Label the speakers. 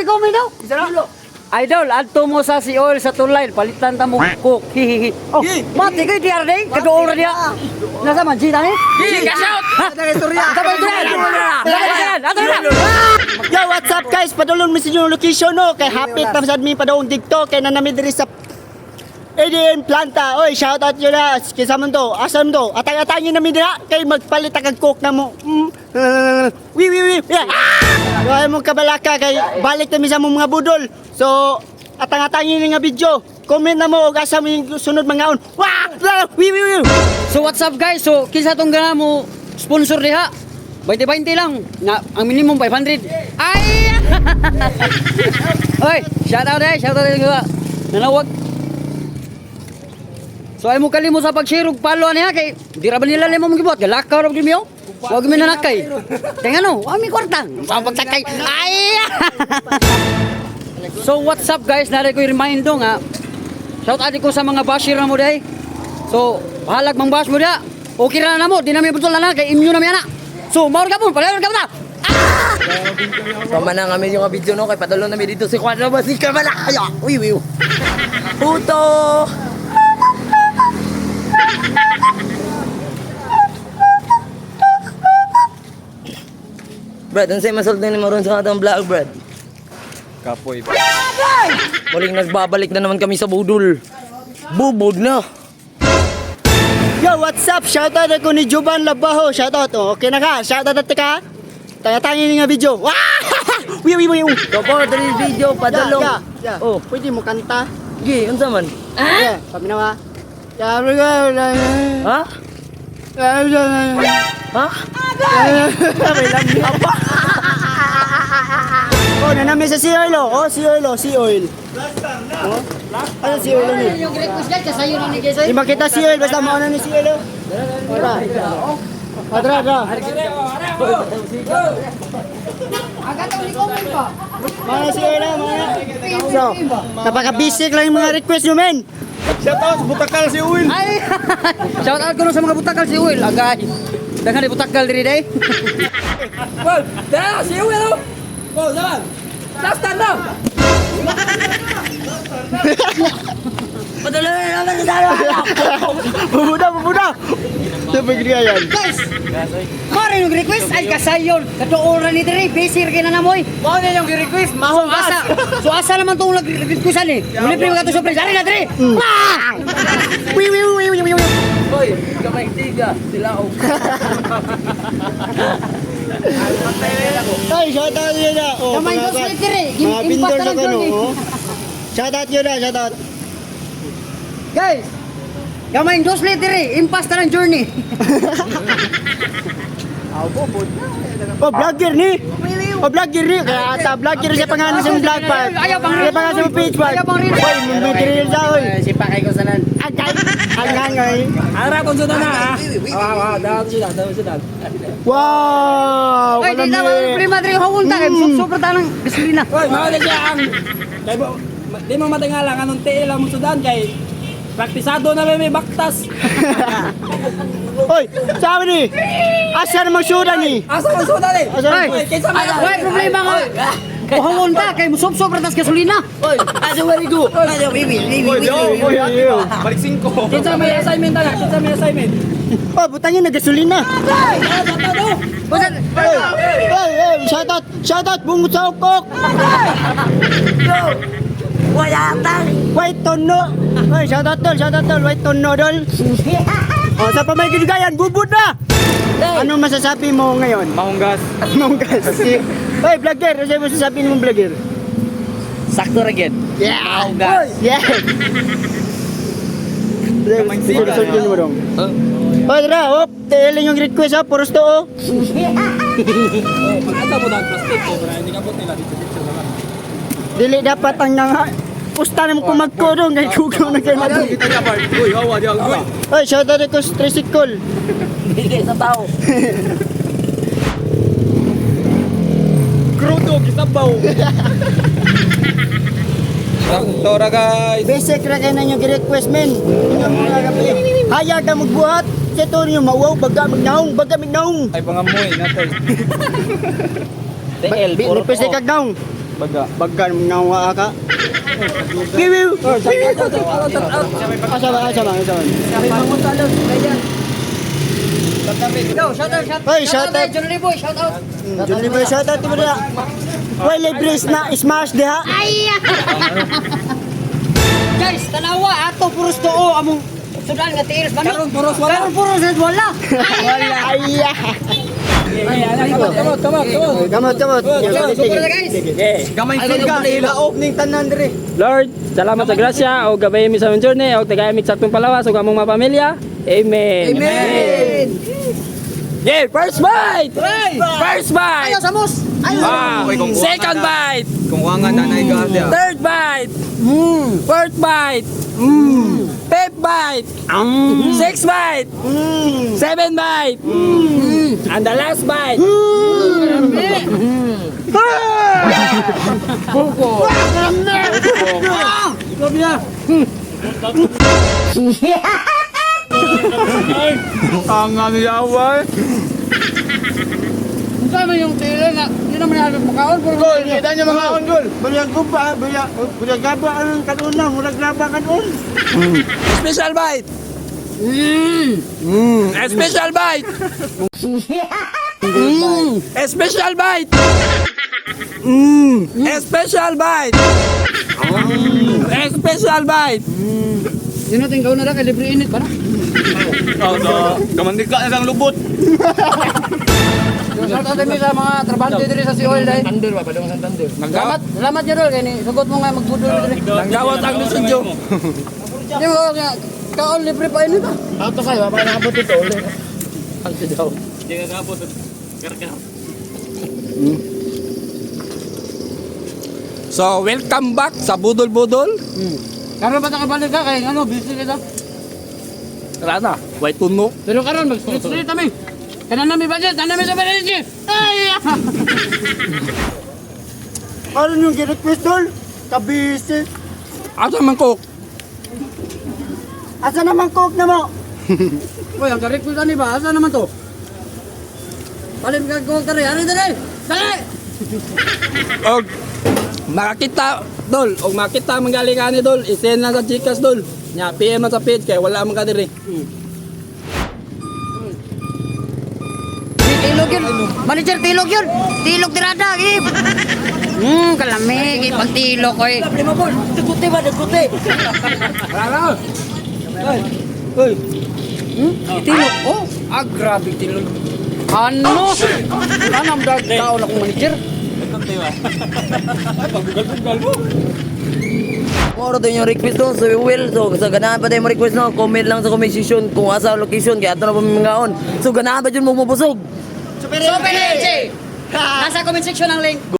Speaker 1: comment daw. Idol, adto mo sa si Oil sa tulay, palitan ta mo cook. Hihihi. Oh, mati kay diar day, kaduol ra diya. Nasa man si tani?
Speaker 2: Cash out!
Speaker 3: Yo, what's up guys? Padulong mi sa inyong location no. Kay hapit na sad mi padung didto kay na nami diri sa ADM Planta. Oy, shout out yun na. Kinsa man to? Asa man to? Atang-atangin nami dira kay magpalit ang coke na mo. Wi wi wi. Yeah. Ah! Ay mo kabalaka kay balik na mi sa mong mga budol. So, atang-atangin ni nga video. Comment na mo og asa mo yung sunod mga on. Wah! Wi wi wi.
Speaker 1: So what's up guys? So kinsa tong gana mo sponsor diha? 20-20 lang. Na, ang minimum 500. Ay! Oy, shout out eh, shout out eh. Nanawag. So ay mo kalimo sa pag-share ug follow niya kay di ra ba nila limo mong gibuhat? Galakaw ra gyud miyo. Wag mi nanakay. Kay ngano, wa mi kwarta. Sa pagtakay. Ay! So what's up guys? Nari ko remind nga. Shout out ko sa mga basher na mo day. So, bahalag mang bash mo dia. Okay ra na mo, di na mi butol na kay immune na mi ana. So, maor ka po, palayon ka na.
Speaker 2: Tama na kami yung video no, kay padulong namin dito si Juan Ramos, si Kamalakaya. Uy, uy. Puto! Brad, unsay masulti nimo ron sa atong vlog, Brad?
Speaker 4: Kapoy.
Speaker 2: Muling nagbabalik na naman kami sa budol. Bubod na.
Speaker 3: Yo, what's up? Shout out ako ni Juban Labaho. Shout out. Oh, okay na ka. Shout out at ka. Tanga-tangin nga video. Wah! Wi wi wi.
Speaker 2: So for today's video, padulong.
Speaker 3: Yeah, yeah.
Speaker 2: Oh,
Speaker 3: Pwede mo kanta.
Speaker 2: gi, unsa man?
Speaker 3: Yeah, sabi na ba? Yeah,
Speaker 2: Ha? Ha?
Speaker 3: Oh, nanami sa sea oil oh. Oh, sea oil oh, sea oil. Oh. Ano sea oil ni?
Speaker 1: Yung request guys, kasayo na ni guys.
Speaker 3: Di makita sea oil basta mauna ni sea oil oh. Ora. Adra, adra.
Speaker 1: Agad ang comment pa.
Speaker 3: Mga sea oil oh, mga. So, napaka-basic lang yung mga request nyo, men.
Speaker 4: Shout out sa Butakal si Will.
Speaker 1: Ay! Shout out ko no sa mga butakal si Will. Agay. Daghan ni butakal diri day.
Speaker 5: Well, dara si Will. Oh, zaman. Last time na.
Speaker 2: Padulong na naman sa dalawa.
Speaker 3: Bubuda, bubuda. Sa pagkriya yan.
Speaker 1: Guys, mare yung request ay kasayon. Kaduol ra ni diri, busy ra kay na namoy.
Speaker 5: Mao na yung request, mahong
Speaker 1: Asa, so asa naman tong nag-requestan eh. Muli pre mga to surprise. Ari na diri. Wah!
Speaker 3: Wi wi wi wi wi.
Speaker 2: Hoy, kamay tiga, sila og.
Speaker 3: Ay, shout out yun na. Oh,
Speaker 1: Kamay
Speaker 3: mga
Speaker 1: dos liter eh.
Speaker 3: Mga
Speaker 1: Impas
Speaker 3: vendor
Speaker 1: na
Speaker 3: na
Speaker 1: lang
Speaker 3: kano,
Speaker 1: yun eh.
Speaker 3: oh. Shout out yun na, shout out.
Speaker 1: Guys, gamay dos liter eh. Impas ta ng journey.
Speaker 3: Oh, vlogger ni. Oh, vlogger ni. Kaya ata vlogger siya pangalan sa vlog pa.
Speaker 1: Ayaw pang
Speaker 3: Kaya pangalan sa page pa.
Speaker 1: Ayaw pang reels.
Speaker 3: Oy, may material sa oy.
Speaker 2: Sipakay ko sanan.
Speaker 3: Agay. Ang angay.
Speaker 5: Ara kung sudan na ha. Ah, ah, dara sudan, dara sudan.
Speaker 3: Wow!
Speaker 1: Ay, di na
Speaker 3: kalami.
Speaker 1: prima diri hawon ta kay super ta ng gasolina.
Speaker 5: Oy, mao na siya ang kay di mo matingala anong tiil ang sudan kay praktisado na may baktas.
Speaker 3: Oy, sabi ni. Asa namang sudan ni?
Speaker 5: Asa man sudan eh?
Speaker 3: Asa
Speaker 1: Ay,
Speaker 5: Oy, kinsa may
Speaker 1: Way problema nga. Hawon ta kay musubsob ra tas gasolina.
Speaker 2: Hoy, asa wari ko? Asa bibi, bibi, bibi.
Speaker 4: Oy, yo. Balik 5.
Speaker 5: Kinsa may assignment ana? Kinsa may assignment?
Speaker 3: Oh, butangin na gasolina.
Speaker 1: Basta
Speaker 3: Oy, oy, oy, shout out, shout out, bungot sa ukok.
Speaker 2: Wala tang.
Speaker 3: White tono. Oy, shout out tol, white tono dol. Oh, sa pamay ginugayan, bubud na. Ano masasabi mo ngayon?
Speaker 4: Mahunggas.
Speaker 3: Monggas. Oy, vlogger, ano sa'yo masasabi mo vlogger?
Speaker 2: Sakto ra gyud.
Speaker 3: Yeah.
Speaker 2: Mahunggas.
Speaker 3: Yeah. Sultan mo dong. Oy, tara, op, tiilin yung request ha, puros to oh.
Speaker 5: Pag-ata mo dang plastic ko, bra, hindi ka po nila dito dito naman.
Speaker 3: Dili dapat ang nang pusta naman kumagko dong, kay kugaw na kayo madong.
Speaker 4: Kita niya part. Uy, hawa diyan. Uy.
Speaker 3: Oy, shout out ko sa tricycle.
Speaker 2: Bigay sa tao.
Speaker 4: Krudo gisabaw. Tora guys.
Speaker 3: Basic ra kayo na yung request men. Yung mga kape. Haya ka magbuhat. Sa ito niyo, mauwaw, baga magnaong, baga magnaong.
Speaker 4: Ay pangamoy natay.
Speaker 2: TL,
Speaker 3: Nipis di kag naong.
Speaker 4: Baga.
Speaker 3: Bagkan nawa ka. Wiw. Asa ba? Asa ba? Asa ba?
Speaker 1: Yo, shout out, shout,
Speaker 3: Hoy, shout out.
Speaker 1: John Lee Boy, shout out.
Speaker 3: Johnny Boy, shout out mo diha. Way libre na smash diha.
Speaker 1: Guys, tanawa ato puros tuo among sudan nga tiil manok. Karon puros wala. Karon puros wala.
Speaker 3: Wala. Ay.
Speaker 5: Kamot, kamot, kamot.
Speaker 3: Kamot, kamot.
Speaker 1: Super na guys.
Speaker 4: Gamay ka, ilaop ning tanan diri.
Speaker 5: Lord, salamat sa grasya o gabay mi sa among journey o tagay mi saktong palawas ug among mga pamilya. Amen.
Speaker 2: Amen.
Speaker 5: Yeah, first bite. First bite.
Speaker 1: Ayaw sa mus. Ayaw.
Speaker 5: Ah,
Speaker 4: Okay, kung kuha ka
Speaker 5: second
Speaker 4: na.
Speaker 5: bite.
Speaker 4: Kung wangan na nay gas ya.
Speaker 5: Third bite. Fourth bite. Fifth bite. Sixth bite. Seven bite. And the last bite.
Speaker 4: Tanga niya away.
Speaker 1: Unsa man yung tiil nga di naman halos makaon puro
Speaker 3: Gol, kita niyo mga on gol. Bulyag guba, bulyag bulyag gaba ang kanuna, murag graba kanon.
Speaker 5: Special bite. A special bite. A special bite. A special bite. A special bite.
Speaker 1: Yun natin gawin na lang kay libre init ba na?
Speaker 4: Oh, so, kamandika na lang lubot.
Speaker 1: Shout out kami sa mga trabahante diri sa Seoul dai.
Speaker 2: Thunder ba? Padung sa Thunder.
Speaker 1: Salamat, salamat jud kay ni sugot mo nga magbudol diri.
Speaker 5: Nanggawat ang Lucinjo.
Speaker 1: Di mo nga kaon libre pa init ah.
Speaker 2: Auto kayo, baka nakabot ito ulit.
Speaker 5: Ang sidaw. So, welcome back sa Budol Budol.
Speaker 1: Karon pa ta kabalik ka kay ano busy kita.
Speaker 5: Tara na, way tuno.
Speaker 1: Pero karon mag street street kami. Kana nami budget, ana mi sa budget. Ay!
Speaker 3: Ano yung gi-request dol? Kabisi.
Speaker 5: Asa man cook?
Speaker 3: Asa naman coke na mo?
Speaker 1: Uy, ang karik ko ani ba? Asa naman to? Palim ka ko dere, ari dere. Dali!
Speaker 5: Og makakita dol, og makita man galing ani dol, isend lang sa GCash dol. Nya PM man sa page kay wala man ka diri.
Speaker 1: Tilog yun. Manager, tilog yun. Tilog tirada. Eh. Kalamig. Eh, pag tilog ko eh.
Speaker 2: Lima bol, dagute ba, dagute.
Speaker 5: Tara. Uy,
Speaker 1: Tilog. Oh, ah, grabe tilog. Ano? Ano ang dag tao na kong manager?
Speaker 2: Moro din yung request no, so we will. So sa ganahan pa tayo mo request no, comment lang sa comment section kung asa ang location kaya ato na pa mga on. So ganahan pa dyan mo mabusog.
Speaker 1: Super Nasa comment section ang link.